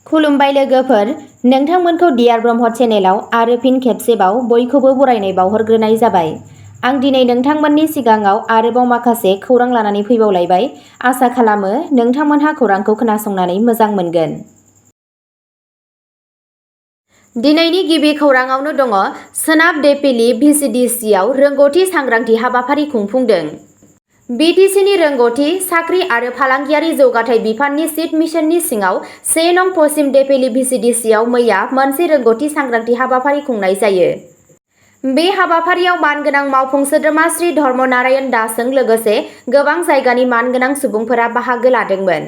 खुलुमबाय लोगोफोर, नोंथांमोनखौ डियार ब्रह्म चेनेलाव आरो फिन खेबसेबाव बयखौबो बरायनाय बावहरग्रोनाय जाबाय। आं दिनै नोंथांमोननि सिगाङाव आरोबाव माखासे खौरां लानानै फैबावलायबाय। आसा खालामो नोंथांमोनहा खौरांखौ खोनासंनानै मोजां मोनगोन। दिनैनि गिबि खौराङावनो दङ सोनाब देपिलि भिसिडिसिआव रोंग'थि सांग्रांथि हाबाफारि खुंफुंदों। BTCनि रोंग'थि, साख्रि आरो फालांगियारि जौगाथाय बिफाननि सिट मिशननि सिङाव 1 नं पश्चिम देपिलि भिसिडिसिआव मैया मोनसे रोंग'थि सांग्रांथि हाबाफारि खुंनाय जायो। बे हाबाफारियाव मानगोनां मावफुं सोद्रोमा श्री धर्म नारायण दासजों लोगोसे गोबां जायगानि मानगोनां सुबुंफोरा बाहागो लादोंमोन।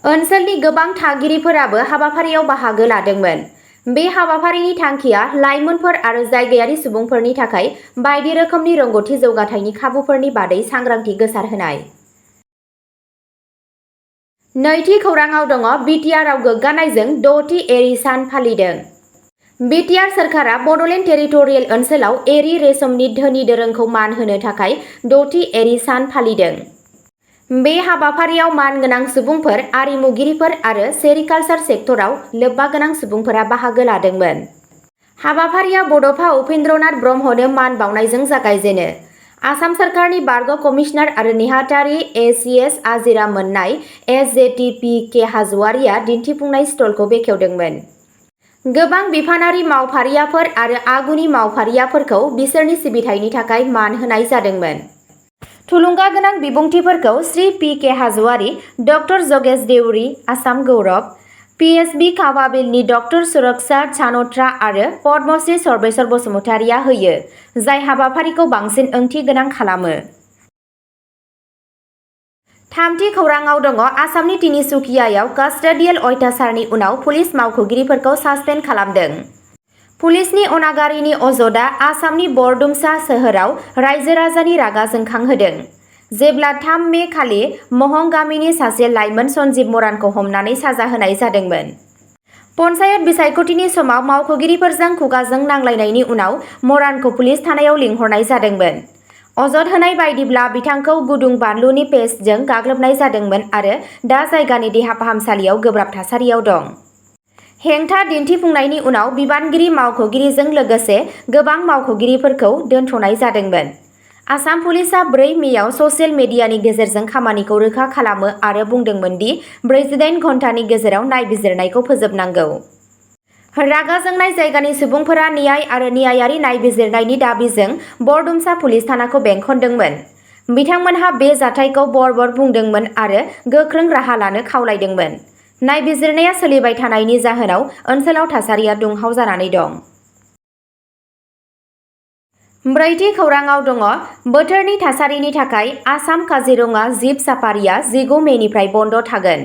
ओनसोलनि गोबां थागिरिफोराबो हाबाफारियाव बाहागो लादोंमोन। बे हाबाफारिनि थांखिया लाइमोनफोर आरो जायगायारि सुबुंफोरनि थाखाय बायदि रोखोमनि रोंग'थि जौगाथायनि खाबुफोरनि बादै सांग्रांथि गोसारहोनाय। नैथि खौराङाव दङ बिटिआरआव गोग्गानायजों 6थि एरि सान फालिदों। बिटिआर सोरखारा बड'लेण्ड टेरिटरियेल ओनसोलाव एरि रेशमनि धोनि दोरोंखौ मान होनो थाखाय 6थि एरि सान फालिदों। बे हाबाफारियाव मानगोनां सुबुंफोर, आरिमुगिरिफोर आरो सेरिकालचार सेक्टराव लोब्बा गोनां सुबुंफोरा बाहागो लादोंमोन। हाबाफारिया बड'फा उपेन्द्रनाथ ब्रह्मनो मान बावनायजों जागायजेनो। आसाम सोरखारनि बारग' कमिसनार आरो नेहाथारि ACS आजिरा मोननाय SJTP हाज'वारिया दिन्थिफुंनाय स्टलखौ बेखेवदोंमोन। गोबां बिफानारि मावफारियाफोर आरो आगुनि मावफारियाफोरखौ बिसोरनि सिबिथायनि थाखाय मान होनाय जादोंमोन। थुलुंगागोनां बिबुंथिफोरखौ श्री PK हाज'वारि, डक्टर जगेश देउरि, आसाम गौरब, PSB कावाबिलनि डक्टर सुरक्षा चान'त्रा आरो पद्मश्री सर्वेश्वर बसुमतारिया होयो, जाय हाबाफारिखौ बांसिन ओंथि गोनां खालामो। थामथि खौराङाव दङ आसामनि तिनिसुकियायाव कास्ट'डियेल अत्याचारनि उनाव पुलिस मावख'गिरिफोरखौ सासपेन्ड खालामदों। पुलिसनि अनागारिनि अजदआ आसामनि बरदुमसा सोहोराव रायजो राजानि रागा जोंखांहोदों, जेब्ला 3 मे खालि महं गामिनि सासे लाइमोन सन्जीब मरानखौ हमनानै साजा होनाय जादोंमोन। पन्चायत बिसायख'थिनि समाव मावख'गिरिफोरजों खुगाजों नांलायनायनि उनाव मरानखौ पुलिस थानायाव लिंहरनाय जादोंमोन। अजद होनाय बायदिब्ला बिथांखौ गुदुं बानलुनि पेस्टजों गाग्लोबनाय जादोंमोन आरो दा जायगानि देहा फाहामसालियाव गोब्राब थासारियाव दं। हेंथा दिन्थिफुंनायनि उनाव बिबानगिरि मावख'गिरिजों लोगोसे गोबां मावख'गिरिफोरखौ दोनथ'नाय जादोंमोन। आसाम पुलिसआ 4 मेआव ससियेल मिडियानि गेजेरजों खामानिखौ रोखा खालामो आरो बुंदोंमोन दि 48 घन्टानि गेजेराव नायबिजिरनायखौ फोजोबनांगौ। रागा जोंनाय जायगानि सुबुंफोरा न्याय आरो न्यायारि नायबिजिरनायनि दाबिजों बरदुमसा पुलिस थानाखौ बेंखनदोंमोन। बिथांमोनहा बे जाथायखौ बर्बर बुंदोंमोन आरो गोख्रों राहा लानो खावलायदोंमोन। नायबिजिरनाया सोलिबाय थानायनि जाहोनाव ओनसोलाव थासारिया दुंहाव जानानै दं। ब्रैथि खौराङाव दङ बोथोरनि थासारिनि थाखाय आसाम काजिरङा जिब साफारिया 15 मेनिफ्राय बन्द थागोन।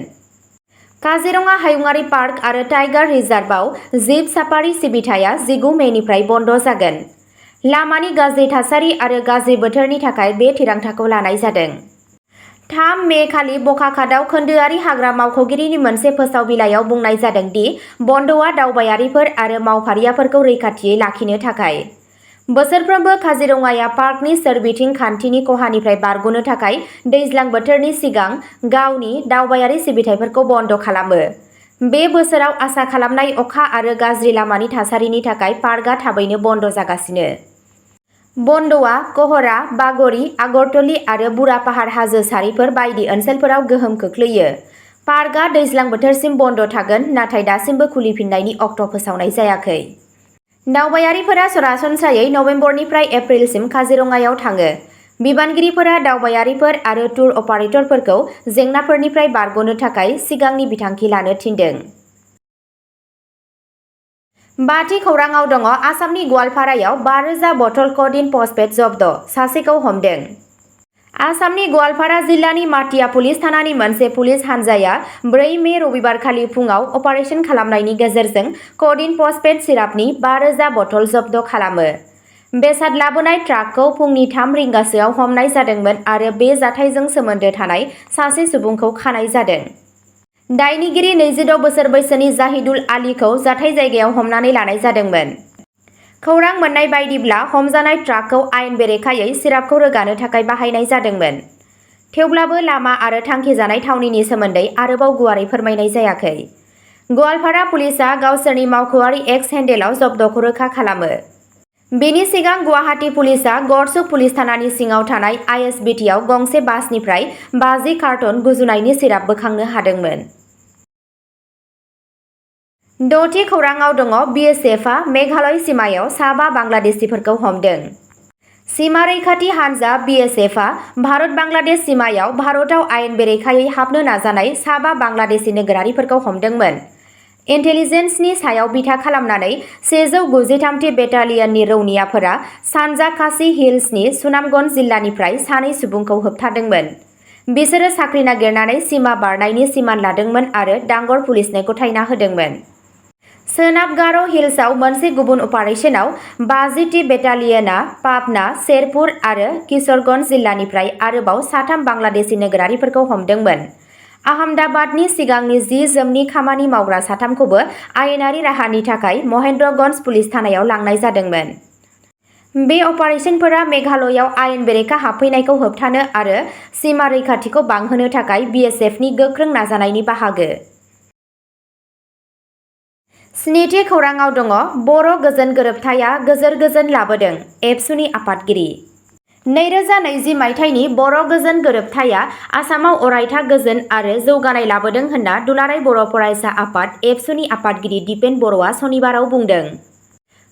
काजिरङा हायुङारि पार्क आरो टाइगार रिजार्भआव जिब साफारि सिबिथाया 15 मेनिफ्राय बन्द जागोन। लामानि गाज्रि थासारि आरो गाज्रि बोथोरनि थाखाय बे थिरांथाखौ लानाय जादों। 3 मे खालि बकाखातआव खोन्दोआरि हाग्रा मावख'गिरिनि मोनसे फोसाव बिलाइयाव बुंनाय जादों दि बन्दआ दावबायारिफोर आरो मावफारियाफोरखौ रैखाथियै लाखिनो थाखाय। बोसोरफ्रोमबो काजिरङाया पार्कनि सोरबिथिं खान्थिनि खहानिफ्राय बारग'नो थाखाय दैज्लां बोथोरनि सिगां गावनि दावबायारि सिबिथाइफोरखौ बन्द खालामो। बे बोसोराव आसा खालामनाय अखा आरो गाज्रि लामानि थासारिनि थाखाय पार्कआ थाबैनो बन्द जागासिनो। बन्दआ कहरा, बाग'रि, आगरतली आरो बुरापाहार हाजो सारिफोर बायदि ओनसोलफोराव गोहोम खोख्लैयो। पार्कआ दैज्लां बोथोरसिम बन्द थागोन, नाथाय दासिमबो खुलिफिन्नायनि अक्ट' फोसावनाय जायाखै। दावबायारिफोरा सरासनस्रायै नबेम्बरनिफ्राय एप्रिलसिम काजिरङायाव थाङो। बिबानगिरिफोरा दावबायारिफोर आरो टुर अपारेटरफोरखौ जेंनाफोरनिफ्राय बारग'नो थाखाय सिगांनि बिथांखि लानो थिनदों। बाथि खौराङाव दङ आसामनि गवालपारायाव 5,000 बथल क'डिन फस्फेट जब्द, सासेखौ हमदों। आसामनि गवालपारा जिल्लानि माटिया पुलिस थानानि मोनसे पुलिस हानजाया 4 मे रबिबारखालि फुङाव अपारेशन खालामनायनि गेजेरजों क'डिन फस्फेट सिरापनि 5,000 बथल जब्द खालामो। बेसाद लाबोनाय ट्राकखौ फुंनि 3 रिंगासोआव हमनाय जादोंमोन आरो बे जाथायजों सोमोन्दो थानाय सासे सुबुंखौ खानाय जादों। दायनिगिरि 26 बोसोर बैसोनि जाहिदुल आलीखौ जाथाय जायगायाव हमनानै लानाय जादोंमोन। खौरां मोन्नाय बायदिब्ला हमजानाय ट्राकखौ आयेन बेरेखायै सिरापखौ रोगानो थाखाय बाहायनाय जादोंमोन। थेवब्लाबो लामा आरो थांखिजानाय थावनिनि सोमोन्दै आरोबाव गुवारै फोरमायनाय जायाखै। गवालपारा पुलिसा गावसोरनि मावख'आरि एक्स हेन्डेलाव जब्दखौ रोखा खालामो। बेनि सिगां गुवाहाटी पुलिसा गड़चुक पुलिस थानानि सिङाव थानाय आइएसबिटिआव गंसे बासनिफ्राय 50 कार्टन गुजुनायनि सिराप बोखांनो हादोंमोन। 6थि खौराङाव दङ बिएसएफआ मेघालय सीमायाव साबा बांलादेशीफोरखौ हमदों। सीमा रैखाथि हानजा बिएसएफआ भारत-बांलादेश सीमायाव भारतआव आयेन बेरेखायै हाबनो नाजानाय साबा बांलादेशी नोगोरारिफोरखौ हमदोंमोन। इन्टेलिजेन्सनि सायाव बिथा खालामनानै 193थि बेटालियननि रौनियाफोरा सानजा खासी हिल्सनि सुनामगन्ज जिल्लानिफ्राय 2 सुबुंखौ होबथादोंमोन। बिसोरो साख्रि नागिरनानै सीमा बारनायनि सिमान लादोंमोन आरो डांगर पुलिसनो गथायना होदोंमोन। सोनाब गार' हिल्सआव मोनसे गुबुन अपारेशनाव 50थि बेटालियनआ पाबना, शेरपुर आरो किशोरगंज जिल्लानिफ्राय आरोबाव 3 बांलादेशी नोगोरारिफोरखौ हमदोंमोन। आहमदाबादनि सिगांनि जि-जोमनि खामानि मावग्रा 3खौबो आयेनारि राहानि थाखाय महेन्द्रगंज पुलिस थानायाव लांनाय जादोंमोन। बे अपारेशनफोरा मेघालयआव आयेन बेरेखा हाबफैनायखौ होबथानो आरो सीमा रैखाथिखौ बांहोनो थाखाय बिएसएफनि गोख्रों नाजानायनि बाहागो। 7थि खौराङाव दङ बर' गोजोन गोरोबथाया गोजोन लाबोदों, एबसुनि आफादगिरि। 2020 मायथाइनि बर' गोजोन गोरोबथाया आसामाव अरायथा गोजोन आरो जौगानाय लाबोदों होनना दुलाराय बर' फरायसा आफाद एबसुनि आफादगिरि दिपेन बर'आ सनिबाराव बुंदों।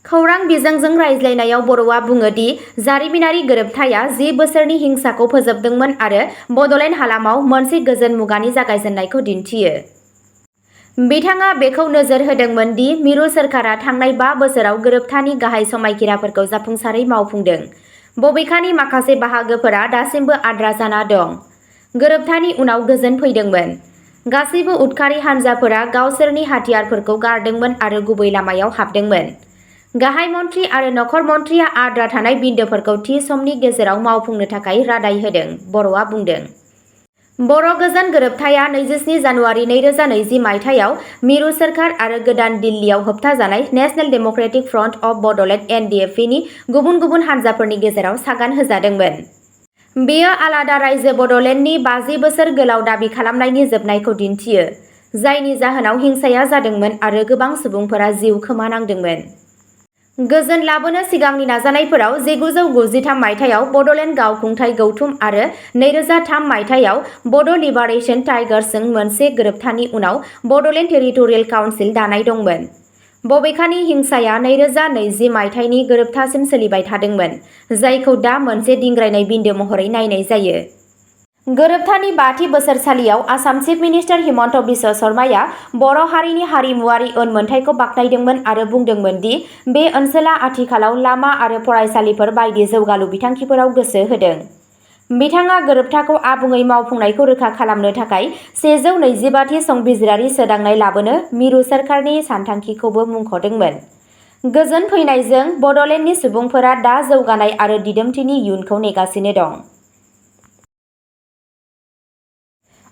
खौरां बिजोंजों रायज्लायनायाव बर'आ बुङो दि जारिमिनारि गोरोबथाया 10 बोसोरनि हिंसाखौ फोजोबदोंमोन आरो बड'लेण्ड हालामाव मोनसे गोजोन मुगानि जागायजेन्नायखौ दिन्थियो। बिथाङा बेखौ नोजोर होदोंमोन दि मिरु सोरखारा थांनाय 5 बोसोराव गोरोबथानि गाहाय समायखिराफोरखौ जाफुंसारै मावफुंदों। बबेखानि माखासे बाहागोफोरा दासिमबो आद्रा जाना दं। गोरोबथानि उनाव गोजोन फैदोंमोन। गासैबो उदखारि हानजाफोरा गावसोरनि हाथियारफोरखौ गारदोंमोन आरो गुबै लामायाव हाबदोंमोन। गाहाय मन्थ्रि आरो नखर मन्थ्रिया आद्रा थानाय बिन्दोफोरखौ थि समनि गेजेराव मावफुंनो थाखाय रादाय होदों, बर'आ बुंदों। बर' गोजोन गोरोबथाया 27 जानुवारि 2020 मायथाइयाव मिरु सोरखार आरो गोदान दिल्लीयाव होबथाजानाय national democratic front of Bodoland (NDF) नि गुबुन गुबुन हानजाफोरनि गेजेराव सागान होजादोंमोन। बेयो आलादा रायजो बड'लेण्डनि 50 बोसोर गोलाव दाबि खालामनायनि जोबनायखौ दिन्थियो, जायनि जाहोनाव हिंसाया जादोंमोन आरो गोबां सुबुंफोरा जिउ खोमानांदोंमोन। गोजोन लाबोनो सिगांनि नाजानायफोराव 1993 मायथाइयाव बड'लेण्ड गावखुंथाय गौथुम आरो 2003 मायथाइयाव बड' लिबारेशन टाइगार्सजों मोनसे गोरोबथानि उनाव बड'लेण्ड टेरिटरियेल काउन्सिल दानाय दंमोन। बबेखानि हिंसाया 2020 मायथाइनि गोरोबथासिम सोलिबाय थादोंमोन, जायखौ दा मोनसे दिंग्रायनाय बिन्दो महरै नायनाय जायो। गोरोबथानि 5थि बोसोरसालियाव आसाम चिफ मिनिस्टार हिमन्त बिश्व शर्माया बर' हारिनि हारिमुवारि उनमोनथाइखौ बाख्नायदोंमोन आरो बुंदोंमोन दि बे ओनसोला आथिखालाव लामा आरो फरायसालिफोर बायदि जौगालु बिथांखिफोराव गोसो होदों। बिथाङा गोरोबथाखौ आबुङै मावफुंनायखौ रोखा खालामनो थाखाय 125थि संबिजिरारि सोदांनाय लाबोनो मिरु सोरखारनि सानथांखिखौबो मुंख'दोंमोन। गोजोन फैनायजों बड'लेण्डनि सुबुंफोरा दा जौगानाय आरो दिदोमथिनि इयुनखौ नेगासिनो दं।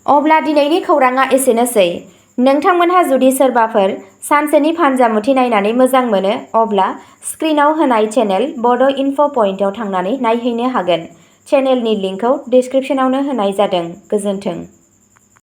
अब्ला दिनैनि खौराङा एसेनोसै। नोंथांमोनहा जुदि सोरबाफोर सानसेनि फानजामुथि नायनानै मोजां मोनो, अब्ला स्क्रिनाव होनाय चेनेल बड' इनफ' पइन्टआव थांनानै नायहैनो हागोन। चेनेलनि लिंकखौ डिस्क्रिप्शनावनो होनाय जादों। गोजोन्थों।